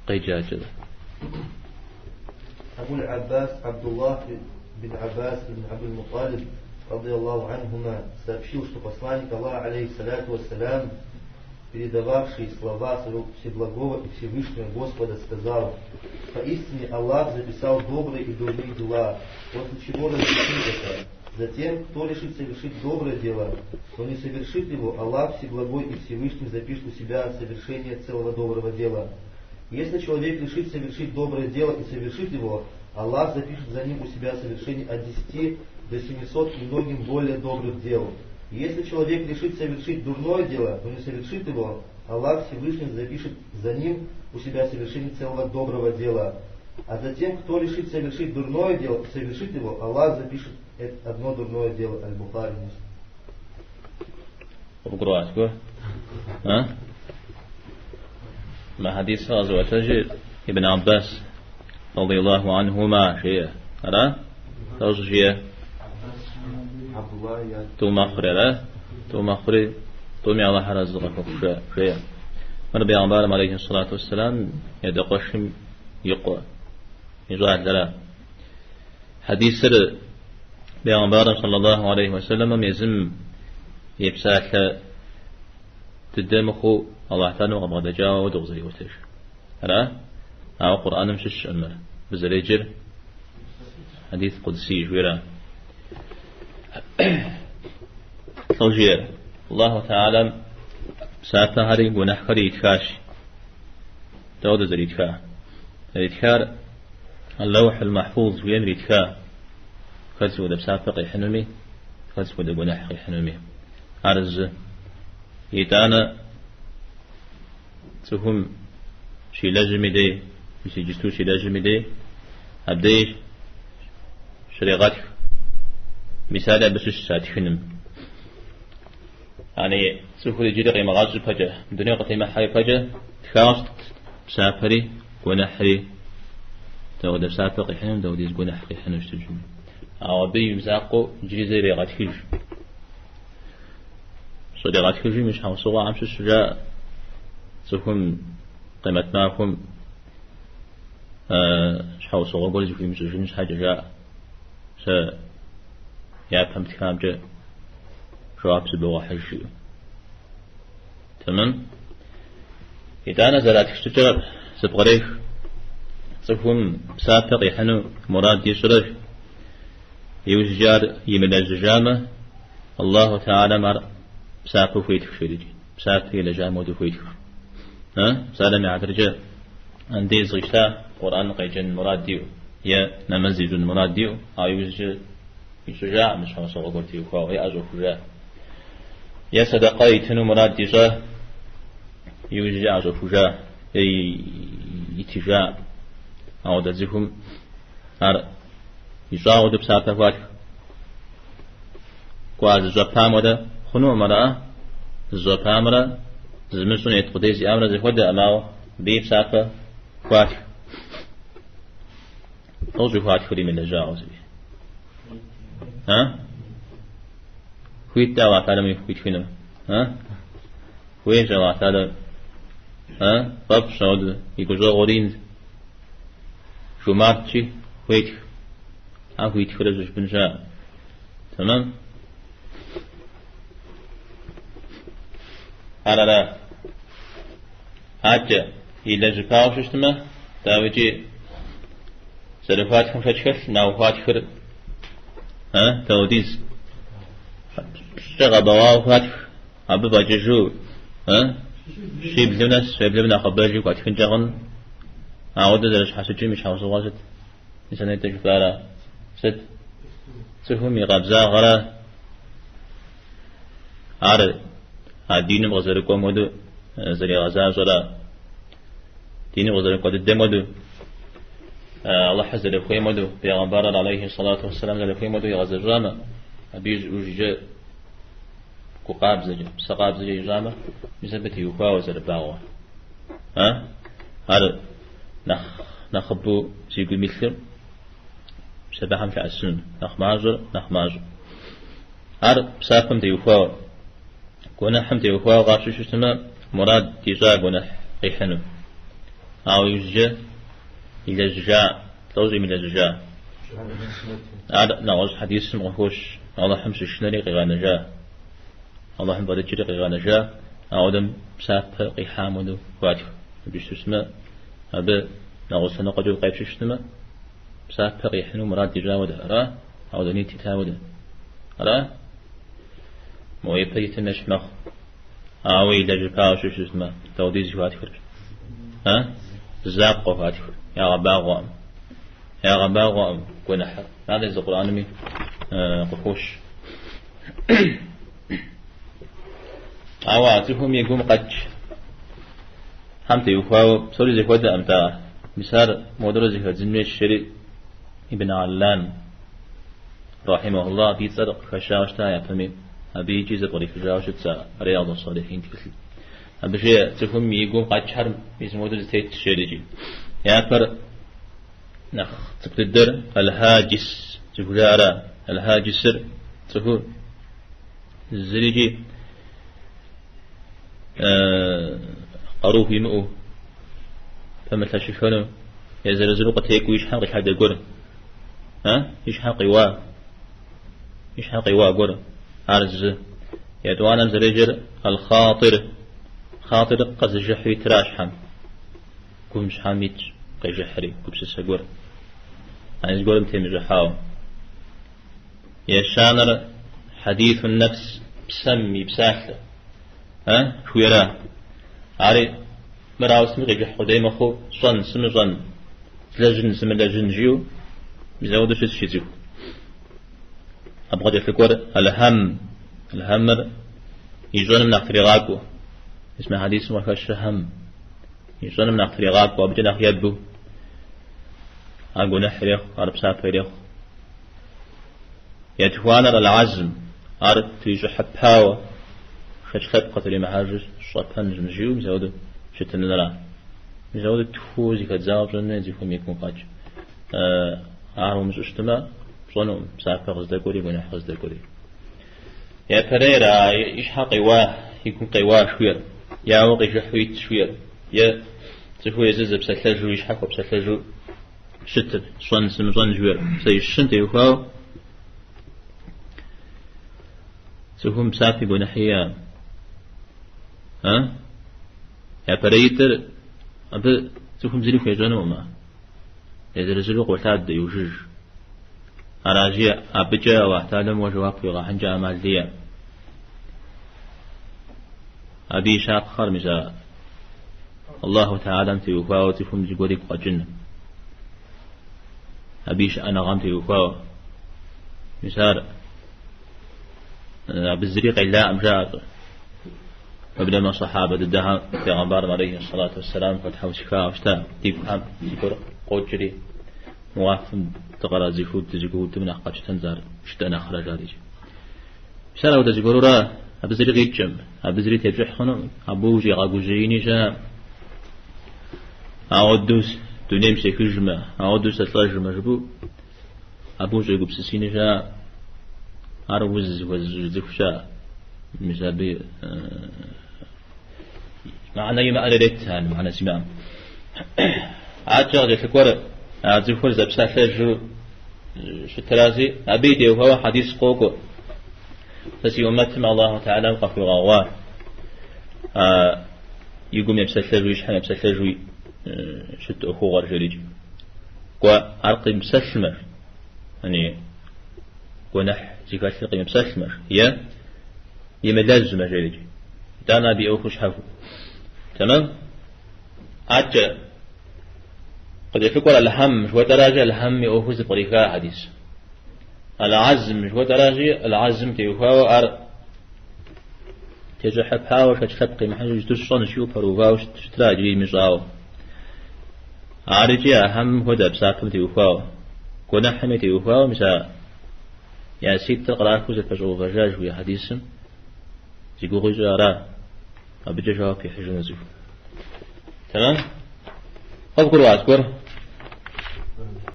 Къеджакӏэрэ. Абу Аббас Абдуллах бин Аббас ибн Абдул Муталиб, رضي الله عنهما, сообщил, что посланник Аллаха, عليه الصلاة والسلام, передававший слова своего Всеблагого и Всевышнего Господа, сказал: «Поистине Аллах записал добрые и дурные дела, после чего разрешил это. Затем, кто решит совершить доброе дело, но не совершит его, Аллах Всеблагой и Всевышний запишет у себя совершение целого доброго дела. Если человек решит совершить доброе дело и совершит его, Аллах запишет за ним у себя совершение от 10 до 700 и многим более добрых дел. Если человек решит совершить дурное дело, но не совершит его, Аллах Всевышний запишет за ним у себя совершение целого доброго дела. А затем, кто решит совершить дурное дело и совершит его, Аллах запишет одно дурное дело. Аль-Бухари. Къыбгурыӏуа? А? Мы хьэдисыр къэзыӏуэтэжыр Ибн Аббас, رضي الله عنهما жеӏэ. Ара? Тӏэщӏ жиӏэ. Тӏу мэхъури, ара? Тӏу мэхъури, тӏуми Аллахь арэзы къахуэхъу жеӏэ. Мыр бегъымбарым عليه الصلاة والسلام и адэкъуэшым и къуэ, и щӏалэра. Хьэдисыр бегъымбарым صلى الله عليه وسلم езым и псалъэ дыдэ мыхъуу Аллахь Тэхьэлам къыбгъэдэкӏауэ ауэдэу къызэриӏуэтэж. Ара? Ауэ Къурӏэным щыщкъым мыр. Мыбы зэреджэр хьэдис къудси жыхуиӏэра. Лӏо жиӏэр? Аллаху Тэхьэлам псапэхэри гуэныхьхэри итхащ. Дауэдэу зэритха? Зэритхар Аллаухь аль-Махфуз жыхуиӏэм иритха. Хэт сыт хуэдэ псапэ къихьынуми, хэт сыт хуэдэ гуэныхь къихьынуми. Ар зы. Итӏанэ цӏыхум щилэжьым и дей, мис иджысту щилэжьым и дей, абдей щрегъэтх. Мис ари абы щыщщ а тхыным. Яни цӏыхур иджыри къимыгъэщӏ ипэкӏэ, дунейм къытемыхьэ ипэкӏэ тхауэ щытт псапэри, гуэныхьри, дауэдэ псапэ къихьыну, дауэдиз гуэныхь къихьыну щытыжми. Ауэ абы и мызакъуэу иджыри зэ ирегъэтхыж. Щӏригъэтхыжым и щхьэусыгъуэхэм щыщу жаӏэ цӏыхум къемэт махуэм щхьэусыгъуэ гуэр зыхуимыщӏыжын щхьэкӏэ жаӏэ. Сэ япэм тхамкӏэ жэуап зыбогъэхьыж жиӏэу. Тэмэм? Итӏанэ зэратх щӏыкӏэр зэпкърех. Цӏыхум псапэ къихьыну мурад ищӏрэ иужькӏэ ар имылэжьыжамэ, Аллаху Тэхьэлам ар псапэу хуетх жерикӏи, псапэ илэжьам хуэдэу хуетх. Псалъэм и хьэтыркӏэ андез къищта Къурӏэн къеджэн мурад иӏэу е нэмэз ищӏын мурад иӏэу, ауэ иужькӏэ ищӏыжакъым щхьэусыгъуэ гуэр теухуауэ, е ӏэщӏэхужа. Е сэдэкъэ итыну мурад ищӏа, иужькӏэ ӏэщӏэхужа е итыжа. Ауэдэ цӏыхум ар ищӏа хуэдэу псапэ хуатх. Кӏуа зыщӏэпам хуэдэ хъунукъым, ара? Зыщӏэпамрэ зымыщӏу нет къудей зиӏамрэ зэхуэдэкъым, ауэ абыи псапэ хуатх. Лӏо щӏыхуатхыр имылэжьауэ зыри. А? Хуит Аллахь Тэхьэлам хуитхыну. А? Хуейщ Аллахь Тэхьэлэр. А? Фӏэфӏщ ауэдэ и гущӏэгъур ин. Жумартщи, хуетх. А хуитхрэ щӏыжыпӏын щыӏэ. Тэмэм? Ар ара? Адэкӏэ, илэжьыпауэ щыщтмэ, дауикӏи зэрыхуатхым шэч хэлъ, ауэ хуатхыр, а, дауэдиз? Пщӏыкӏэ гъэбэгъуауэ хуатх, абы фӏэкӏыжу, а, щиблым нэс, уеблэмэ нэхъыбэжи хуатхынкӏэ хъун. Ауэдэ зэрыщхьэщыкӏым и щхьэусыгъуэр сыт? Мис а нетӏэ жыпӏара? Сыт? Цӏыхум и къабзагъэрэ ар а диным къызэрыкӏуэм хуэдэу зэригъэзащӏэра? Диным къызэрыкӏуэ дыдэм хуэдэу, Алыхьыр зэрыхуейм хуэдэу, бегъымбарыр алейхи салату уассалам зэрыхуейм хуэдэу игъэзэщӏамэ, абы ищӏыӏужкӏэ гу къабзэкӏэ, псэ къабзэкӏэ ищӏамэ, мис абы теухуауэ зэрыбагъуэр. А? Ар нэхъ нэхъыбэу зи гум илъыр мис абыхэм лъэӏэсыну, нэхъ мащӏэр нэхъ мащӏэу. Ар псапэм теухуауэ, гуэныхьым теухуауэ къапщтэу щытмэ, мурад ищӏа гуэныхь къихьыну. Ауэ иужькӏэ илэжьыжа, лӏо щӏимылэжьыжа. Ар нэгъуэщӏ хьэдисым къыхощ, Алыхьым щышынэри къигъэнэжа. Алыхьым фӏэлӏыкӏри къигъэнэжа, ауэдэм псапэ къихьам хуэдэу хуатх. Абы щытмэ, абы нэгъуэщӏ лъэныкъуэкӏэ укъеплъу щытмэ, псапэ къихьыну мурад ищӏа хуэдэ, ара? Ауэдэ ниет ита хуэдэ. Ара? Мо ипэ итым ещхь мэхъу. Ауэ илэжьыпауэ щытмэ, дауэдиз хуатхыр. А? Закъуэ хуатхыр. Ягъэбагъуэкъым. Ягъэбагъуэкъым гуэныхьыр. Ар езы Къурӏэнми къыхощ. Ауэ а цӏыхум и гум къэкӏхэм теухуауэ псори зэхуэдэкъым тӏэ. Мис ар модэрэ зэхэдзын хуейщ, жери Ибн Аллан рахьимахуллах абы и цӏэр къыхэщауэ щыта япэми, абы икӏи зэпкърихыжауэ щытщ а Рияд ас-Салихьин тхылъым. Абы жеӏэ цӏыхум и гум къэкӏхэр мис модэу зэтетщ, жери икӏи. Япэр нэхъ цӏыкӏу дыдэр аль-хаджис зыхужаӏэра. Аль-хаджисыр цӏыхур зырикӏи къару хуимыӏэу, пэмылъэщыхэну, езыр-езыру къытекӏуэу и щхьэм къилъадэ гуэр. И щхьэм къиуа, и щхьэм къиуа гуэр. Ар зы. Етӏуанэм зэреджэр аль-хатир. Хатир къэзыжыхьу итра щхьэм. Гум щхьэм итщ, къежыхьри, гупсысэ гуэр. Ани зыгуэрым темыщӏыхьауэ. Ещанэр хьэдисун нэфс, псэм и псалъэ. А? Жыхуиӏэра? Ари мырауэ сытми къижыхь къудей мыхъуу, сщӏэн, сымыщӏэн, злэжьын, сымылэжьын жиӏэу, мис ауэдэу щытщ и цӏыху. Абы къыкӏэлъыкӏуэр аль-хьэм, аль-хьэмыр ищӏэным нэхъ тригъакӏуэу. Мис мы хьэдисым къыхэщыр хьэм. Ищӏэным нэхъ тригъакӏуэу, абыкӏэ нэхъ ебу. Ар гуэныхь ирехъу, ар псапэ ирехъу. Етхуанэр аль-азм, ар трищӏыхьыпауэ, шэч лъэпкъ къытримыхьэжу сщӏэпэнщ жиӏэу, мис ауэдэу щытыныра. Мис ауэдэу тхууэ зэхэдзауэ пщӏэн хуей цӏыхум и гум къэкӏ. Ар умыщӏу щытмэ, пщӏэнукъым псапэ къыздэкӏуэри, гуэныхь къыздэкӏуэри. Япэрейр а и щхьэ къеуа, и гум къеуа жыхуиӏэр, е ауэ къижыхьу ит жыхуиӏэр, е цӏыхур езыр зэпсэлъэжу, и щхьэ хуэпсэлъэжу щытыр, сщӏэн, сымыщӏэн жыхуиӏэр. Сэ и щым теухуауэ цӏыхум псапи гуэныхьи иӏэкъым. А? Япэреитӏыр абы цӏыхум зыри хуещӏэнукъым. Езыр-езыру къолъадэ, йожыж. Аращи, абыкӏэ Аллахь Тэхьэлам уэ жэуап уигъэхьынкӏэ ӏэмал иӏэкъым. Абы и щапхъэр, мис а Аллаху Тэхьэлам теухуауэ цӏыхум зыгуэр игу къэкӏын. Абы и щыӏэныгъэм теухуауэ. Мис ар абы зыри къелаӏым жаӏэ. Мыбдэмэ сахьабэ дыдэхэм пегъэмбарым алейхи сэлату уэсселам хуэтхьэусыхауэ щыта, дигухэм зыгуэр къокӏри, уафэм дыкърадзыхыу дызэгуэудым нэхъ къэтщтэнщ ар жытӏэ нэхърэ жари. Мис ар ауэдэ зыгуэрурэ абы зыри къикӏкъым, абы зыри тепщӏыхь хъунукъым, абы ущӏигъэгужьеини щыӏэкъым. Ауэдэу дунейм сехыжмэ, ауэдэу сылӏэжмэ жыпӏэу абы ущӏегупсысини щыӏэкъым. Ар уз зыхуэзыщӏыж цӏыху щыӏэ. Мис абы мыхьэнэ имыӏэр ирет, ар мыхьэнэ зимыӏэм. Адэкӏэ къыкӏэлъыкӏуэр а цӏыхур зэпсалъэжу щытырази, абы и теухуауэ хьэдис къокӏуэ. Сэ си умэтым Аллаху Тэхьэлам къахуигъэгъуа а и гум епсэлъэжу, и щхьэм епсэлъэжу щыт ӏуэхугъуэр жерикӏ. Кӏуэ, ар къимыпсэлъмэ, яни гуэныхь зыхэлъыр къимыпсэлъмэ, е имылэжьмэ жерикӏ. Итӏанэ абы и ӏуэхур щхьэхуэу. Тэмэм? Адэкӏэ къыкӏэлъыкӏуэр аль-хьэм жыхуэтӏэращи, аль-хьэм и ӏуэхур зэпкъриха хьэдис. Аль-азм жыхуэтӏэращи, аль-азм теухуауэ ар тещӏыхьыпауэ шэч лъэпкъ къимыхьыжу жыту сщӏэнщ жиӏэу пэрыувауэ щытра иджыри имыщӏауэ. Ар икӏи а хьэмым хуэдэ псапэм теухуауэ, гуэныхьми теухуауэ, мис а яситӏыр кърахыу зэпэщӏэувэжа жыхуиӏэ хьэдисым зи гугъу ищӏыр ара, абыкӏэ жэуап ихьыжыну цӏыху. Тэмэм? Къывгурыӏуа зыгуэр?